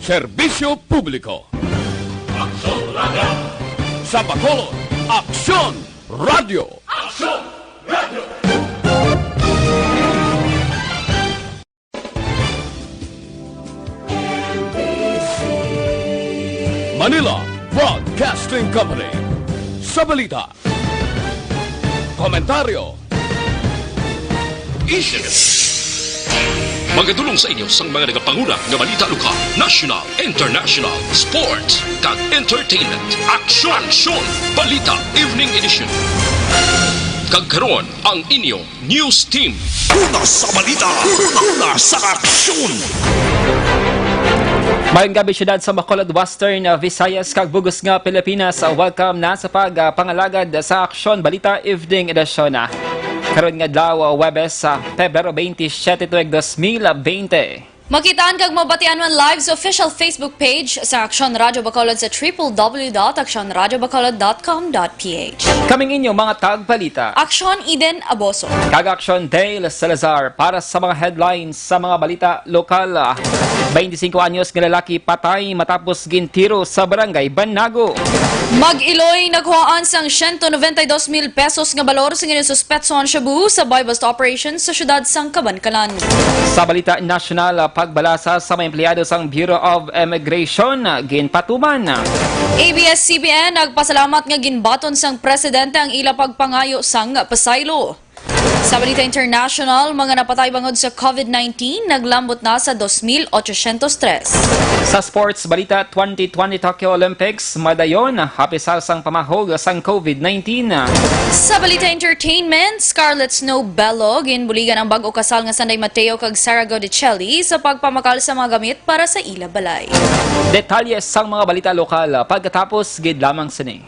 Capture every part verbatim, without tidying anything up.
Serbisyo publiko. Aksyon Radio. Sa Bacolod, Aksyon Radio. Aksyon Radio. Manila Broadcasting Company. Sa balita, komentaryo, issues. Magadulong sa inyo sang mga nagapanguna nga balita lokal, national, international, sports, kag entertainment. Aksyon! Aksyon! Balita Evening Edition. Kag karon, ang inyo News Team. Una sa balita, una sa aksyon. Mayong gabi, syudad sa Bacolod, Western, uh, Visayas, kag bug-os nga Pilipinas. Uh, welcome na sa pag, uh, pangalagad sa Aksyon Balita Evening Edition, uh, karon nga adlaw, uh, Huwebes, uh, Pebrero twenty-seven, tuig dos mil bente. Makitaan kag mabatian man live sa official Facebook page sa Aksyon Radyo Bacolod sa triple W dot aksyon radyo bacolod dot com dot P H. Kaming inyo mga tagbalita. Aksyon Eden Aboso. Kag Aksyon Dale Salazar para sa mga headlines sa mga balita lokal. Twenty-cinco anyos nga lalaki patay matapos gintiro sa barangay Banago. Mag-iloy naghuwaan sang siyento noventa y dos mil pesos nga balor sa ginasuspetso nga shabu sa buy-bust operation sa siyudad sang Kabankalan. Sa balita nasyonal, pagbalasa sa mga empleyado sang Bureau of Immigration, ginpatuman. A B S C B N nagpasalamat nga ginbaton sang presidente ang ila pagpangayo sang pasaylo. Sa balita international, mga napatay bangod sa COVID nineteen naglambot na sa dos mil ochocientos tres. Sa sports balita, twenty twenty Tokyo Olympics madayon, apisar sang pamahog sang COVID nineteen. Sa balita entertainment, Scarlett Snow Bello ginbuligan ang bag-o kasal nga Sanday Mateo kag Sarah Godicelli sa pagpamakal sa mga gamit para sa ila balay. Detalye sang mga balita lokal pagkatapos gid lamang sini.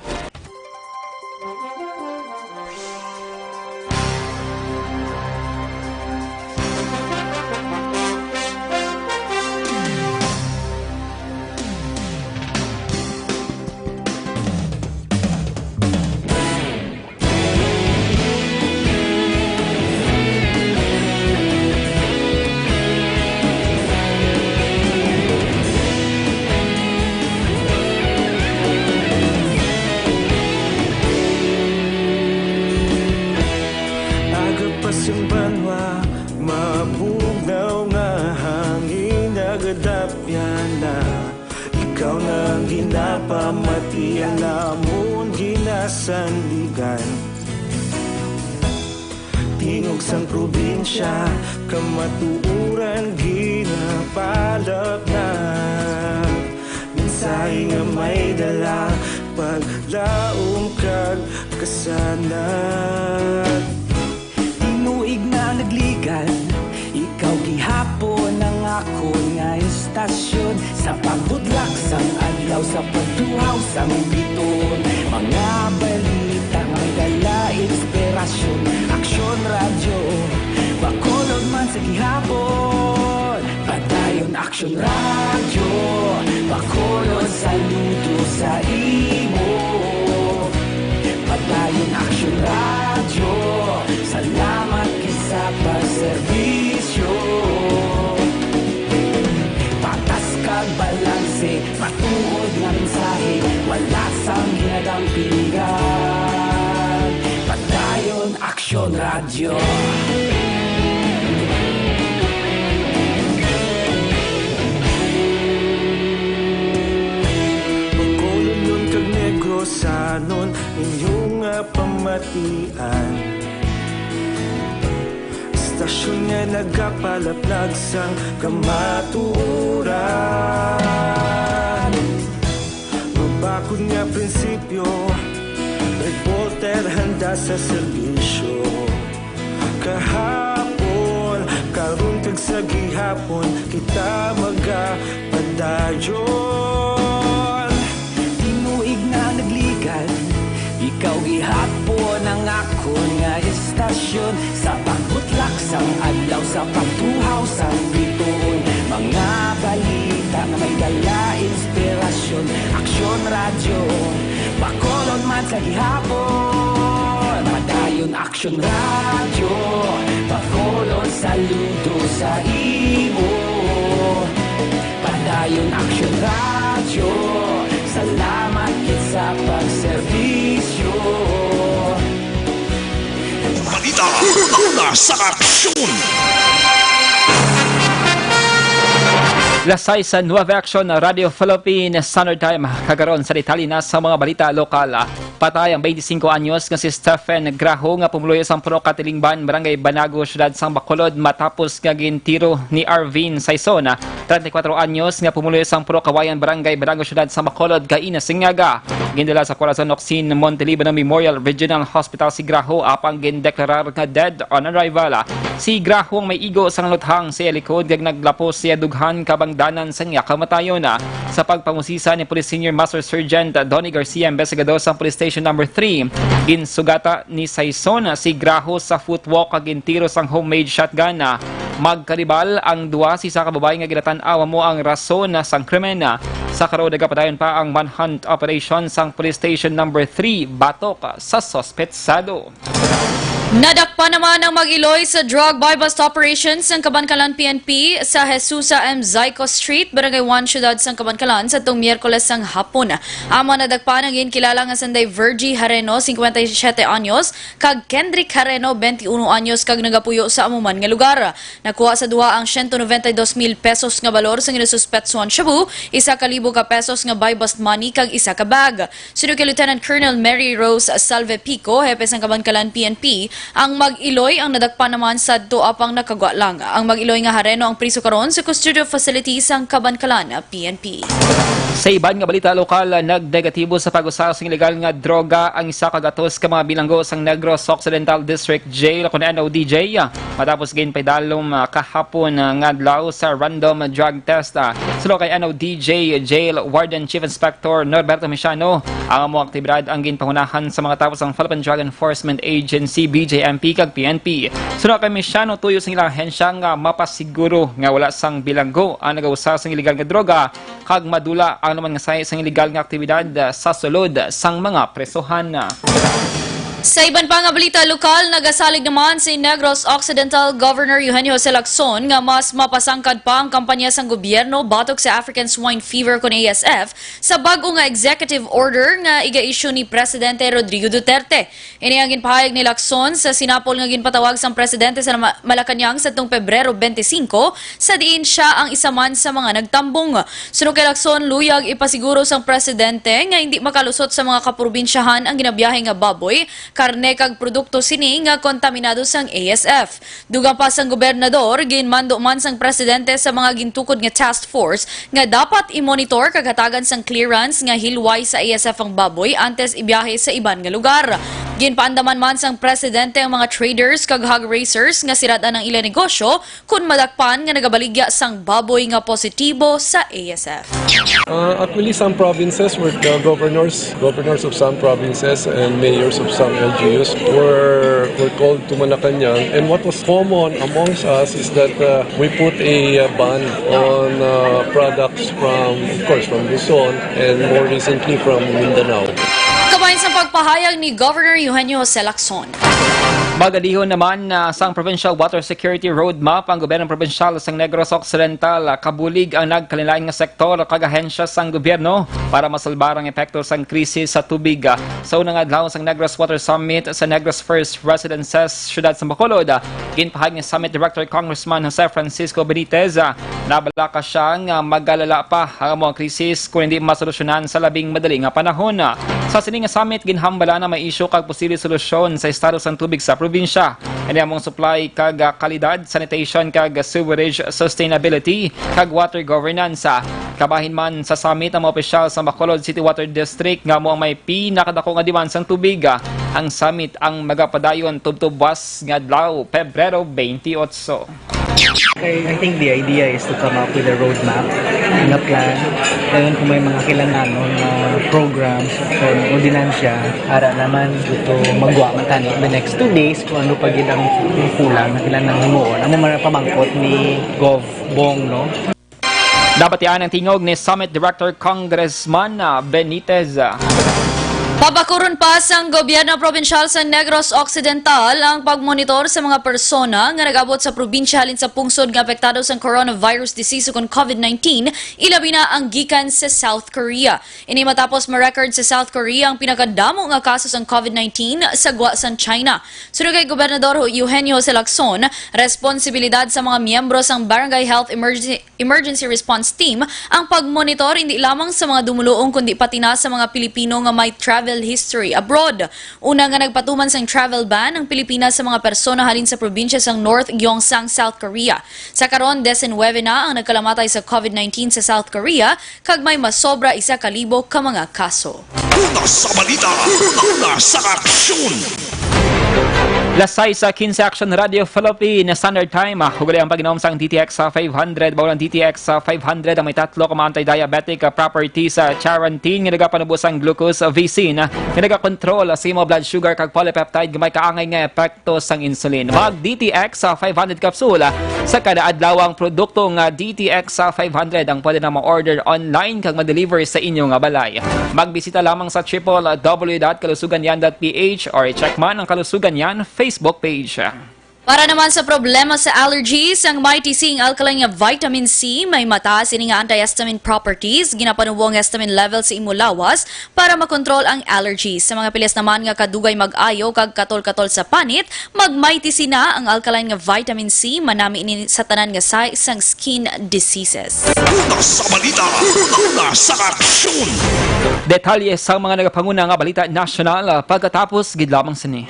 Aga pa sang banwa, mabugnaw nga hangin nagadapyan na. Ikaw na ang ginapamatian namon, ginasandigan. Tingog sang probinsya, kamatuoran ginapalapnag. Mensahe nga may dala, paglaom kag kasanag. Tinuig na nagligan, ikaw gihapon ang akon nga istasyon. Sa pagbutlak sang adlaw, sa pagtuhaw sang bituon, mga balita nga may dala inspirasyon. Aksyon Radyo, Bacolod man sa gihapon. Padayon Aksyon Radyo, Bacolod, saludo sa imo. Padayon Aksyon Radyo, salamat gid sa pagserbisyo. Patas kag balanse, matuod nga mensahe, wala sang ginadampingan. Padayon Aksyon Radyo. Bacolodnon kag Negrosanon, inyo nga pamatian. Istasyon nga nagapalapnag sang kamatuoran. Mabakod nga prinsipyo, reporter handa sa serbisyo. Kahapon, karon kag sa gihapon, kita magapadayon. Tinuig na nagligan, ikaw gihapon ang akon nga istasyon. Sa pagbutlak sang adlaw, sa pagtuhaw sang bituon, mga balita nga may dala inspirasyon. Aksyon Radyo, Bacolod man sa gihapon. Padayon Aksyon Radyo, Bacolod, saludo sa imo. Padayon Aksyon Radyo, salamat gid sa pagserbisyo. Balita, una sa aksyon. Las sais sa Nueva Action Radio Philippines Standard Time. Kagaron sa detalye na sa mga balita lokal. Patay ang twenty-cinco anyos nga si Stephen Graho nga pumuluyo sang Purok Katilingban, Barangay Banago, Siyudad sang Bacolod, matapos nga gintiro ni Arvin Saison, treinta y cuatro anyos, nga pumuluyo sang Purok Kawayan, Barangay Banago, Siyudad sang Bacolod, kaina sing aga. Gindala sa Corazon Ocsin Montelibano Memorial Regional Hospital si Graho, apang gindeklarar nga dead on arrival. Si Graho ang may igo sang luthang sa iya likod kag naglapos siya dughan kabangdanan sang iya kamatayon. Sa pag-usisa ni Police Senior Master Sergeant Donnie Garcia, investigador sang Police Station Number three, ginsugata ni Saison si Graho sa footwalk kag gintiro sang homemade shotgun. Magkaribal ang duha, si isa ka babayi nga ginatan-aw amo ang rason sang krimen. Sa karon, nagapadayon pa ang manhunt operation sang Police Station Number three batok sa suspetsado. Nadakpan naman ang mag-iloy sa drug buy-bust operation sang Kabankalan P N P sa Jesusa M. Zayco Street, Barangay one, Siyudad sang Kabankalan, sa tong Miyerkules sang hapon. Amo nadakpan ang ginkilala nga sanday Virgie Hareno, cincuenta y siete anyos, kag Kendrick Hareno, twenty-uno anyos, kag nagapuyo sa amo man nga lugar. Nakuha sa duha ang ciento noventa y dos mil pesos nga balor sang ginasuspetsuhan shabu, isa ka libo ka pesos nga buy-bust money, kag isa ka bag. Suno kay Lieutenant Colonel Mary Rose Salve Pico, hepe sang Kabankalan P N P, ang mag-iloy ang nadakpan naman sadto apang nakagwa lang. Ang mag-iloy nga Hareno ang priso karon sa custodial facility sang Kabankalan P N P. Sa iban nga balita lokal, nagnegatibo sa pag-usa sang illegal nga droga ang isa ka gatos ka mga bilanggo sang Negros Occidental District Jail, kun N O D J, matapos ginpaidalom, ah, kahapon, ah, nga adlaw sa random drug test. Ah, suno kay N O D J Jail Warden Chief Inspector Norberto Misiano, ang amo aktibidad ang ginpangunahan sa mga tawo sang Philippine Drug Enforcement Agency, B J M P, kag P N P. Suno kay Misiano, tuyo sang ilang ahensya nga mapasiguro nga wala sang bilanggo ang nagausa sang illegal nga droga kag madula ang naman nga sahi sang illegal nga aktibidad, ah, sa sulod sang mga presohan. Sa iban pa nga balita lokal, nagasalig naman si Negros Occidental Governor Eugenio Jose Lacson nga mas mapasangkad pa ang kampanya sang gobyerno batok sa African Swine Fever, kun A S F, sa bag-o nga executive order nga iga-issue ni Presidente Rodrigo Duterte. Ini ang ginpahayag ni Lacson sa sinapol nga ginpatawag sang presidente sa Ma-, Malacañang sadtong Pebrero twenty-five, sa diin sia ang isa man sa mga nagtambong. Suno kay Lacson, luyag ipasiguro sang presidente nga hindi makalusot sa mga kaprobinsyahan ang ginabiyahe nga baboy, karne kag produkto sini nga kontaminado sang A S F. Dugang pa sang gobernador, ginmando man sang presidente sa mga gintukod nga task force nga dapat i-monitor kag hatagan sang clearance nga hilway sa A S F ang baboy antes ibiyahe sa iban nga lugar. Ginpaandaman man sang presidente ang mga traders kag hog raisers nga sirad-an ang ila negosyo kon madakpan nga nagabaligya sang baboy nga positibo sa A S F. Uh, actually, some provinces were the governors, governors of some provinces and mayors of some L G Us were, were called to Malacañang. And what was common amongst us is that uh, we put a uh, ban on uh, products from, of course, from Luzon and more recently from Mindanao. Kabahin sa pagpahayag ni Governor Eugenio Jose Lacson. Magadihon naman, ah, sang Provincial Water Security Roadmap ang gobyerno probinsyal sang Negros Occidental. Ah, kabulig ang nagkalainlain nga sektor kag ahensya sang gobyerno para masalbar ang epekto sang krisis sa tubig. Ah, sa unang adlaw sang Negros Water Summit sa Negros First Residences, Siyudad sa Bacolod, ah, ginpahayag ni Summit Director Congressman Jose Francisco Benitez, ah, nabalaka siya nga magalala pa ang amo ang krisis kon hindi masolusyonan sa labing madali nga panahon. Sa sini nga summit, ginhambala na may isyu kag posible solusyon sa estado sang tubig sa probinsya. Ini among supply kag, ah, kalidad, sanitation kag sewerage sustainability, kag water governance. Kabahin man sa summit ang mga opisyal sa Bacolod City Water District nga amo ang may pinakadako nga demand sang tubig. Ang summit ang magapadayon tubtob buwas nga adlaw, Pebrero twenty-eight. I, I think the idea is to come up with a roadmap and a plan. Dayon kung may mga kailanganon na programs o ordinansya, ara naman ito magwa man tani the next two days kung ano pa gid ang kulang na kailangan himuon. Amo man ang pamangkot ni Gov Bong, no? Dapat yan ang tingog ni Summit Director Congressman, ah, Benitez. Pabakuron pa sang gobyerno probinsyal sa Negros Occidental ang pagmonitor sa mga persona nga nag-abot sa probinsya halin sa pungsod nga apektado sang coronavirus disease ukon covid nineteen, ilabi na ang gikan sa South Korea. Ini matapos ma-record sa South Korea ang pinakadamo nga kaso sang covid nineteen sa gwa sang China. Suno kay Gobernador Eugenio Jose Lacson, responsibilidad sa mga miyembro sang Barangay Health Emergency Emergency Response Team ang pagmonitor hindi lamang sa mga dumuluong kundi pati na sa mga Pilipino nga may travel history abroad. Una nga nagpatuman sang travel ban ang Pilipinas sa mga persona halin sa probinsya sang North Gyeongsang, South Korea. Sa karon, diecinuebe na ang nagkalamatay sa covid nineteen sa South Korea, kag may masobra isa ka libo ka mga kaso. Una sa balita, una sa aksyon. Las sais quince Action Radio Philippine Standard Time. Ah, ug gali ang pag-inom sang D T X five hundred. Bawal ang D T X five hundred ang may tatlo ka mga anti-diabetic, ah, properties, ah, charantin nga nagapanubo sang glucose, ah, V C na nga nagakontrol sa imo blood sugar kag polypeptide nga may kaangay nga epekto sang insulin. Mag D T X five hundred capsule sa kada adlaw ang produkto nga D T X five hundred ang pwede na ma-order online kag ma-deliver sa inyo nga balay. Magbisita lamang sa triple W dot kalusugan yan dot P H or i-check man ang Kalusugan Yan Facebook page. Para naman sa problema sa allergies, ang Mighty C nga alkaline nga vitamin C may mataas ini nga antihistamine properties. Ginapanubo ang histamine level sa imo lawas para makontrol ang allergies. Sa mga piles naman nga kadugay mag-ayo kag katol-katol sa panit, mag-Mighty C na, ang alkaline nga vitamin C. Manami ini sa tanan nga size sang skin diseases. Una sa balita, una sa aksyon. Detalye sa mga nagapanguna nga balita nasyonal, ah, pagkatapos gid lamang sini.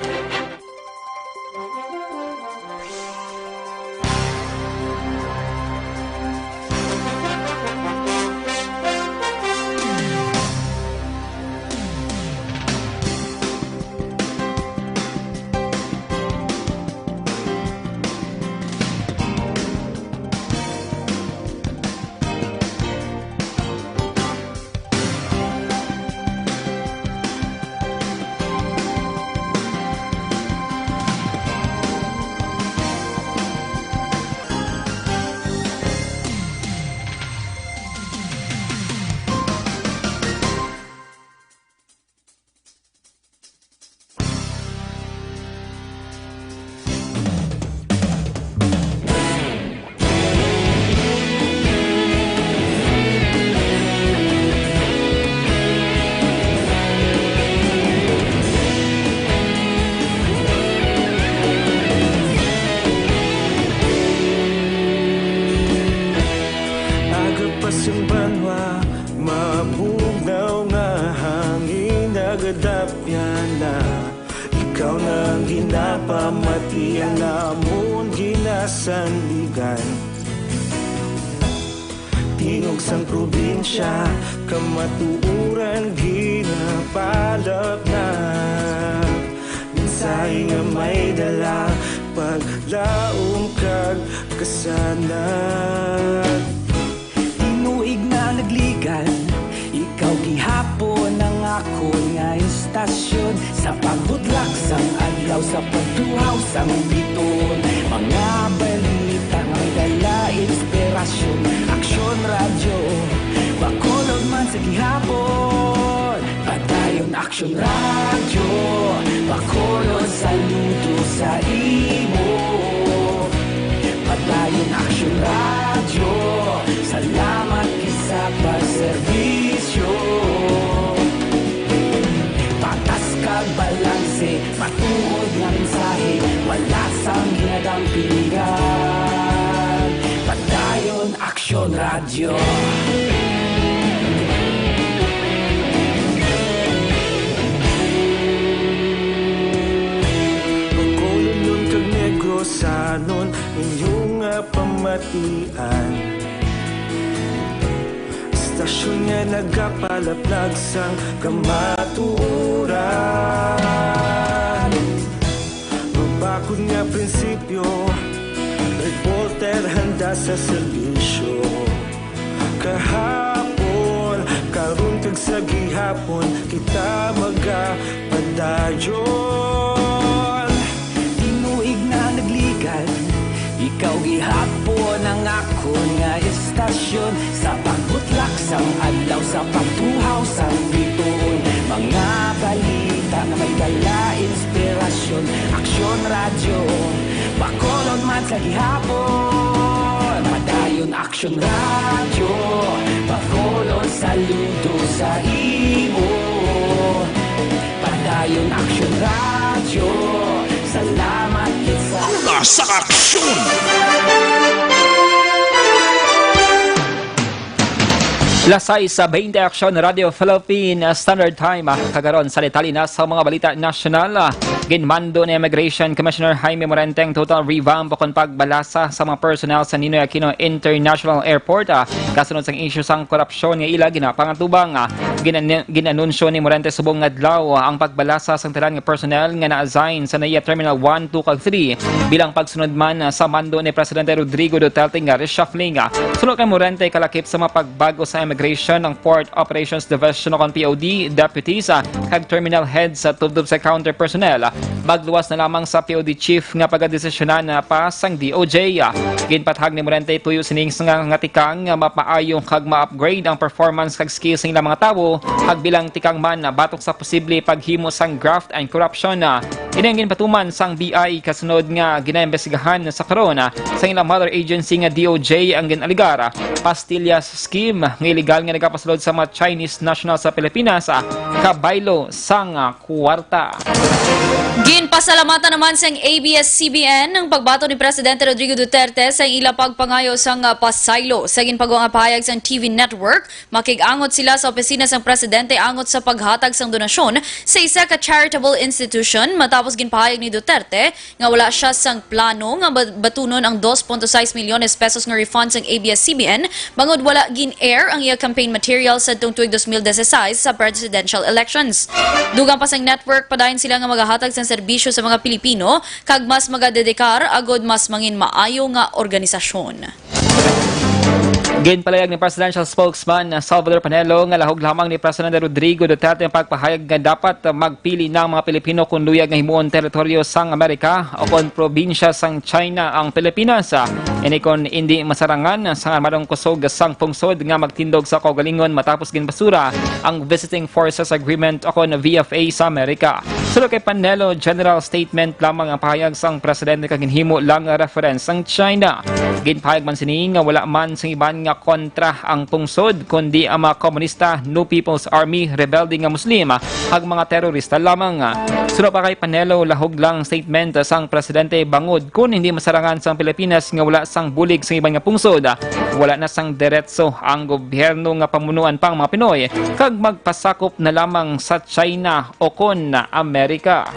Aga pa sing banwa, mabugnaw nga hangin nagadapyan na. Ikaw na ang ginapamati, ang amon ginasandigan. Tingog sang probinsya, kamatuoran ginapalapnag. Mensahe nga may dala, paglaom kag kasanag. Tinuig na nagligan, ikaw gihapon ang akon nga istasyon. Sa pagbutlak sang adlaw, sa pagtuhaw sang biton, mga balita nga may dala inspirasyon. Aksyon Radyo, Bacolod man sa gihapon. Padayon Aksyon Radyo, Bacolod, saludo sa imo. Padayon Aksyon Radyo, salamat gid sa pagserbisyo. Patas kag balanse, matuod nga mensahe, wala sang ginadampingan. Padayon Aksyon Radyo. Bacolodnon kag Negrosanon, inyo nga pamatian. Istasyon nga nagapalaplag sang kamatuoran. Mabakod nga prinsipyo, reporter handa sa serbisyo. Kahapon, karon kag sa gihapon, kita magapadayon. Tinuig na nagligan, ikaw gihapon ang akon nga istasyon. Sa pagbutlak sang adlaw, sa pagtuhaw sang bituon, Mga balita nga may dala inspirasyon. Aksyon Radyo, Bacolod man sa gihapon. Padayon Aksyon Radyo, Bacolod saludo sa imo. Padayon Aksyon Radyo, salamat gid sa Una sa aksyon! Las sais sa veinte, Aksyon Radyo Philippine Standard Time. Ah, kagaron sa detalye na sa mga balita nasyonal. Ah, ginmando ni Immigration Commissioner Jaime Morente ang total revamp o kon pagbalasa sa mga personnel sa Ninoy Aquino International Airport, ah, kasunod sang isyu sang korupsyon nga ila ginapangatubang. Ah, ginan-, ginanunsyo ni Morente subong nga adlaw, ah, ang pagbalasa sang tanan nga personnel nga na-assign sa NAIA Terminal one, two, kag three bilang pagsunod man, ah, sa mando ni Presidente Rodrigo Duterte nga reshuffling. Ah, suno kay Morente, kalakip sa mga pagbago sa immigration ang Port Operations Division o kon P O D deputies, ah, kag terminal heads sa tubtob sa counter personnel. Ah, magluwas na lamang sa P O D chief nga pagadesisyonan, ah, pa sang D O J. Ah, ginpatahag ni Morente tuyo sining nga, nga tikang nga mapaayo kag ma-upgrade ang performance kag skills sang ilang mga tawo, kag bilang tikang man, ah, batok sa posible paghimo sang graft and corruption. Ah, ini ang ginpatuman sang B I kasunod nga ginaimbestigahan sa karon, ah, sang ilang mother agency nga D O J ang gin-alegar, ah, pastillas scheme nga iligal nga nagapasulod sa mga Chinese national sa Pilipinas, ah, kabaylo sang, ah, kwarta. Ginpasalamatan naman sang A B S C B N ang pagbaton ni Presidente Rodrigo Duterte sa ila pagpangayo sang, ah, pasaylo. Sa ginpagawa nga pahayag sang T V network, makig-angot sila sa opisina sang presidente angot sa paghatag sang donasyon sa isa ka charitable institution, matapos ginpahayag ni Duterte nga wala sia sang plano nga ba-, batunon ang dos punto sais milyones pesos nga refund sang A B S C B N bangod wala gin-air ang iya campaign material sadtong tuig dos mil dieciséis sa presidential elections. Dugang pa sang network, padayon sila nga magahatag sang serbisyo sa mga Pilipino kag mas magadedikar agod mas mangin maayo nga organisasyon. Ginpalayag ni Presidential Spokesman Salvador Panelo nga lahog lamang ni Presidente Rodrigo Duterte ang pagpahayag nga dapat magpili na ang mga Pilipino kon luyag nga himuon teritoryo sang Amerika o kon probinsya sang China ang Pilipinas. Ini kon indi masarangan sang armadong kusog sang pungsod nga magtindog sa kaugalingon matapos ginbasura ang Visiting Forces Agreement o kon V F A sa Amerika. Suno kay Panelo, general statement lamang ang pahayag sang presidente kag ginhimo lang nga reference ang China. Ginpahayag man sini nga wala man sang iban nga kontra ang pungsod, kundi ang mga komunista, New People's Army, rebelde nga Muslim, kag mga terorista lamang. Suno pa kay Panelo, lahog lang ang statement sang presidente bangod kon hindi masarangan sang Pilipinas nga wala sang bulig sang iban nga pungsod, wala na sang diretso ang gobyerno nga pamunuan pa ang mga Pinoy, kag magpasakop na lamang sa China o kon Amerika.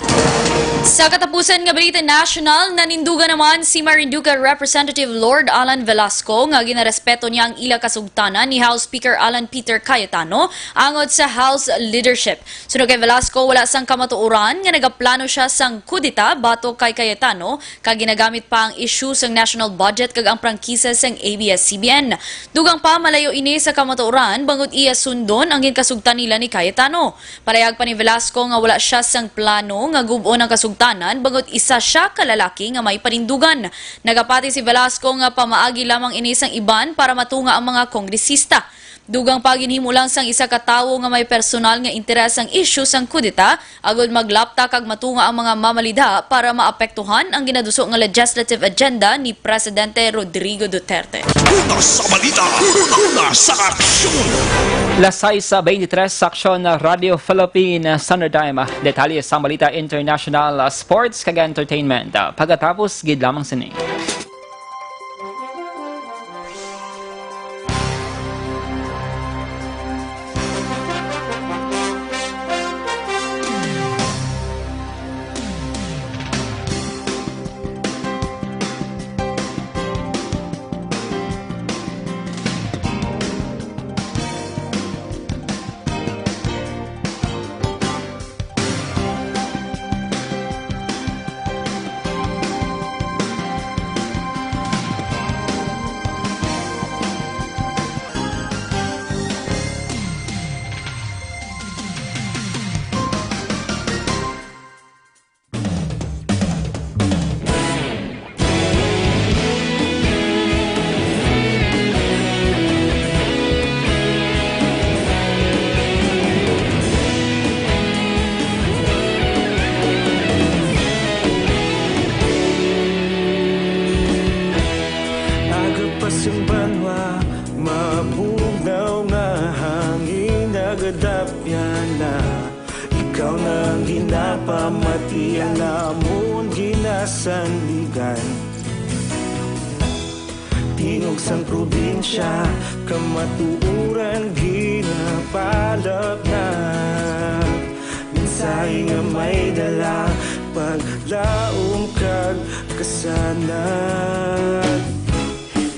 Sa katapusan nga balita nasyonal, nanindugan naman si Marinduque Representative Lord Alan Velasco nga ginarespeto niya ang ila kasugtanan ni House Speaker Alan Peter Cayetano angot sa House leadership. Suno kay Velasco, wala sang kamatuoran nga nagaplano sia sang kudeta batok kay Cayetano, kag ginagamit pa ang isyu sang national budget kag ang prangkisa sang A B S C B N. Dugang pa, malayo ini sa kamatuoran bangod iya sundon ang ginkasugtan nila ni Cayetano. Palayag pa ni Velasco nga wala sia sang plano nga gub-on ang kasugtanan bangod isa sia ka lalaki nga may panindugan. Nagapati si Velasco nga pamaagi lamang ini sang iban para matunga ang mga kongresista. Dugang pa, ginhimo lang sang isa ka tawo nga may personal nga interes ang isyu sang kudeta agod maglapta kag matunga ang mga mamalidha para maapektuhan ang ginaduso nga legislative agenda ni Presidente Rodrigo Duterte. Una sa balita, una, una sa aksyon. Las sais sa veintitrés sa Aksyon na Radyo Philippine Standard Time. Detalye sa balita international, sports, kag entertainment. Pagkatapos gid lamang sini. Yana, ikaw na ang ginapamati, ang amon ginasandigan. Tingog sang probinsya, kamatuoran ginapalapnag. Mensahe nga may dala, paglaom kag kasanag.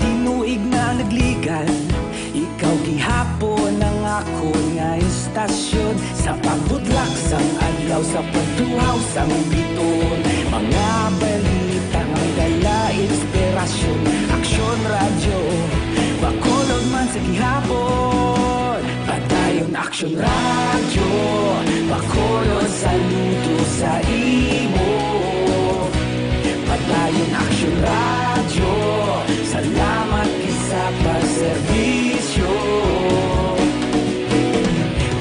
Tinuig na nagligan, ikaw gihapon ang akon nga istasyon. Sa pagbutlak sang adlaw, sa pagtuhaw sang bituon, mga balita nga may dala inspirasyon. Aksyon Radyo, Bacolod man sa gihapon. Padayon Aksyon Radyo, Bacolod, saludo sa imo. Padayon Aksyon Radyo, salamat gid sa pagserbisyo.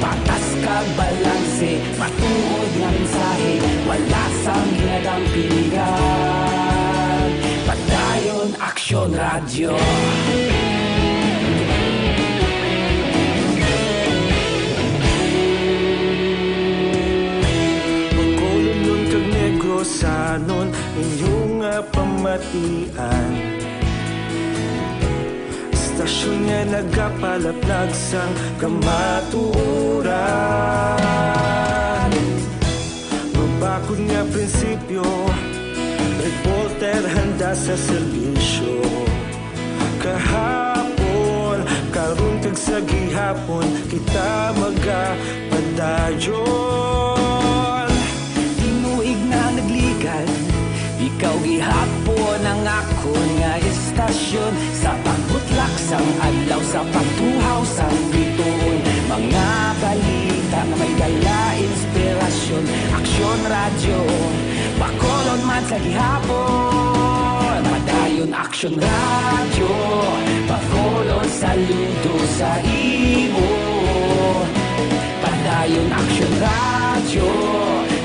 Patas kag balanse, matuod nga mensahe, wala sang ginadampingan. Padayon Aksyon Radyo. Bacolodnon kag Negrosanon, inyo nga pamatian. Istasyon nga nagapalaplag sang kamatuoran. Mabakod nga prinsipyo, reporter handa sa serbisyo. Kahapon, karon kag sa gihapon, kita magapadayon. Tinuig na nagligan, ikaw gihapon ang akon nga istasyon. Sa pagbutlak sang adlaw, sa pagtuhaw sang bituon, mga balita nga may dala inspirasyon. Aksyon Radyo, Bacolod man sa gihapon. Padayon Aksyon Radyo, Bacolod, saludo sa imo. Padayon Aksyon Radyo,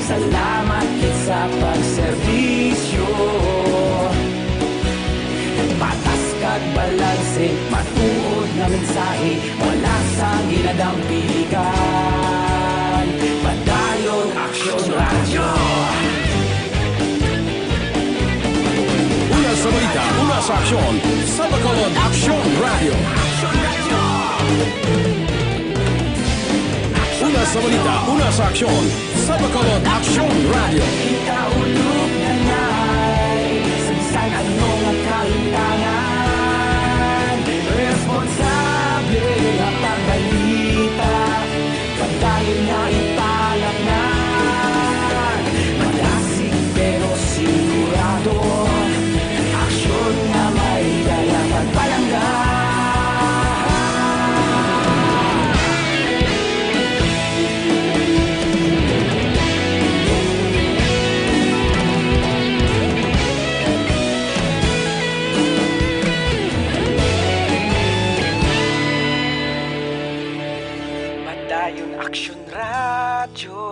salamat gid sa pagserbisyo. Patas kag balanse, matuod nga mensahe, wala sang ginadampingan. Padayon Aksyon Radyo. Una sa balita, una sa aksyon, sa Bacolod Aksyon Radyo. Una sa balita, una sa aksyon, sa Bacolod Aksyon Radyo. Kita ulog na nay, sa bisan ano nga kahitangan, responsable nga pagbalita. Padayon nga ipalapnag, madasig pero sigurado. Aksyon nga may dala pagpalangga. Padayon Aksyon Radyo,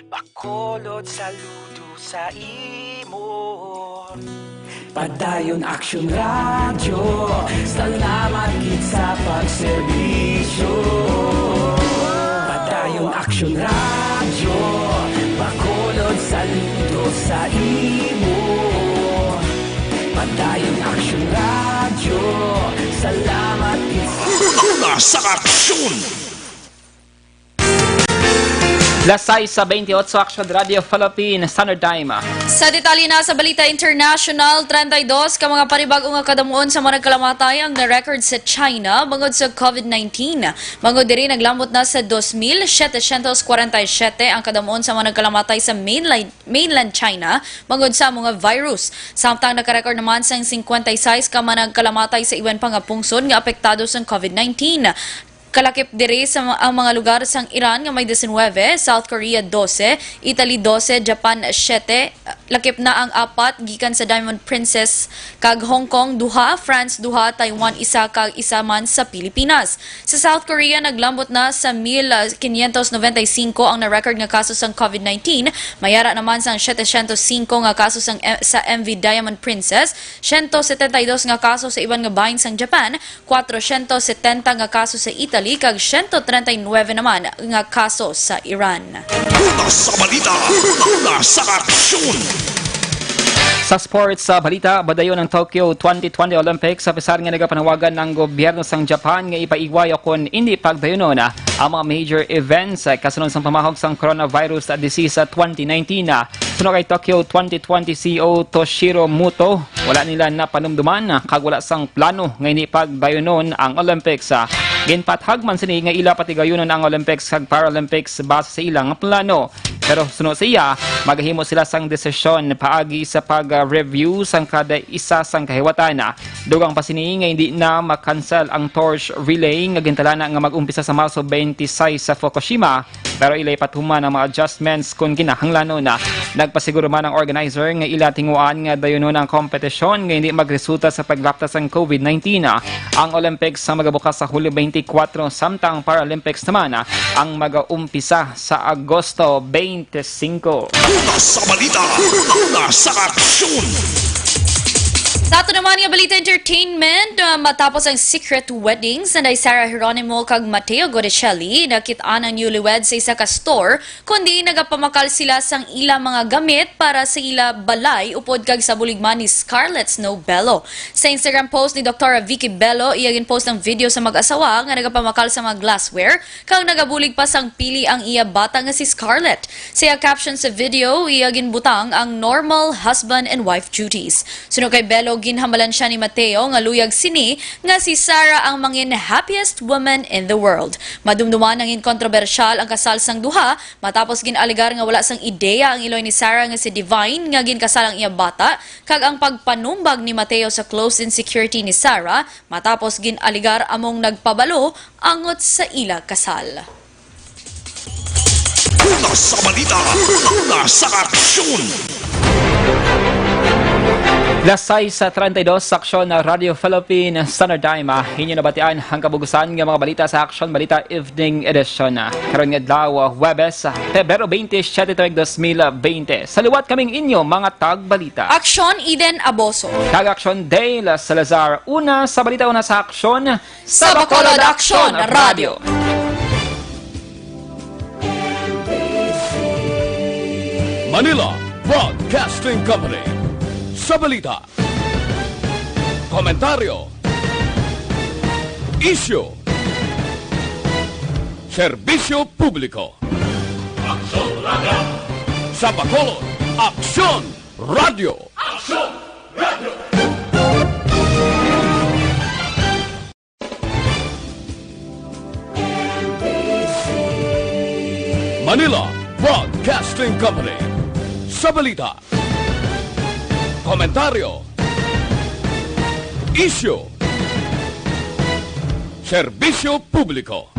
Bacolod, saludo sa imo. Padayon Aksyon Radyo, salamat gid sa pagserbisyo. Padayon Aksyon Radyo, Bacolod, saludo sa imo. Padayon Aksyon Radyo, salamat gid sa Una sa aksyon. Las sais sa twenty-eight, Aksyon Radio Philippine Standard Time. Sa detalye na sa balita international, treinta y dos ka mga panibag-o nga kadamuon sa mga nagkalamatay ang na-record sa China bangod sa COVID nineteen. Bangod diri, naglambot na sa dos mil setecientos cuarenta y siete ang kadamuon sa mga nagkalamatay sa mainland, mainland China bangod sa mga virus. Samtang naka-record naman sang cincuenta y seis ka mga nagkalamatay sa iban pa nga pungsod nga apektado sang COVID nineteen. Kalakip diri sa ma-, ang mga lugar sang Iran nga may diecinuebe, South Korea doce, Italy doce, Japan siete, lakip na ang apat gikan sa Diamond Princess, kag Hong Kong duha, France duha, Taiwan isa, kag isa man sa Pilipinas. Sa South Korea, naglambot na sa mil quinientos noventa y cinco ang na-record nga kaso sang COVID nineteen, may ara naman sang setecientos cinco nga kaso sang, sa M V Diamond Princess, ciento setenta y dos nga kaso sa iban nga bahin sang Japan, cuatrocientos setenta nga kaso sa Italy, kag siyento treinta y nuebe naman nga kaso sa Iran. Una sa balita, una sa aksyon. Sa sports, sa balita, padayon ang Tokyo twenty twenty Olympics, sa pesar nga nagapanawagan ang gobyerno sang Japan nga ipaiway o kon indi pagdayunon ang mga major events, eh, kasunod sang pamahog sang coronavirus disease sa twenty nineteen. Suno kay Tokyo twenty twenty C E O Toshiro Muto, wala nila napanumduman kag wala sang plano nga indi pagdayunon ang Olympics. Ginpathag man sini nga ila patigayunon ang Olympics kag Paralympics base sa ilang plano. Pero suno sa iya, magahimo sila sang desisyon paagi sa pag-review sang kada isa sang kahiwatan. Dugang pa sini nga hindi na makansel ang torch relay nga gintalana nga mag-umpisa sa Marso twenty-six sa Fukushima, pero ilay patuman ang mga adjustments kung kinahanglanon. Nagpasiguro man ang organizer nga ila tinguan nga dayunon ang kompetisyon nga hindi magresulta sa paglapta sang COVID nineteen. Ang Olympics sa magabukas sa Hulyo twenty-four, samtang Paralympics naman ang mag-umpisa sa Agosto twenty-five. Una sa balita, una sa aksyon. Sa ato naman nga balita entertainment, uh, matapos ang secret wedding sanday Sarah Geronimo kag Mateo Godecelli, nakit-an ang newlywed sa isa ka store, kundi nagapamakal sila sang ila mga gamit para sa ila balay upod kag sa bulig man ni Scarlett Snow Bello. Sa Instagram post ni Doktora Vicky Bello, iya ginpost ang video sa mag-asawa nga nagapamakal sa mga glassware kag nagabulig pa sang pili ang iya bata nga si Scarlett. Sa iya caption sa video, iya ginbutang ang normal husband and wife duties. Suno kay Bello, ginhambalan siya ni Mateo nga luyag sini nga si Sarah ang mangin happiest woman in the world. Madumduman nangin kontrobersyal ang kasal sang duha matapos gin-alegar nga wala sang ideya ang iloy ni Sarah nga si Divine nga ginkasal ang iya bata, kag ang pagpanumbag ni Mateo sa close-in security ni Sarah matapos gin-alegar among nagpabalo angot sa ila kasal. Una sa balita, una sa aksyon. Las sais sa treinta y dos, sa Aksyon na Radyo Philippine Standard Time. Ah, inyo nabatian ang kabugusan nga mga balita sa Aksyon Balita Evening Edition. Ah, karon nga adlaw, ah, Huwebes, ah, Pebrero twenty-seven, tuig dos mil bente. Sa liwat kaming inyo, mga tagbalita. Aksyon Eden Aboso. Kag Aksyon Dale Salazar. Una sa balita, una sa aksyon. Sa Bacolod Aksyon Radyo. Manila Broadcasting Company. Sa balita, komentaryo, isyu, serbisyo publiko. Aksyon Radyo. Sa Bacolod, Aksyon Radyo. Aksyon Radyo. Manila Broadcasting Company. Sa balita, komentaryo, isyu, serbisyo publiko.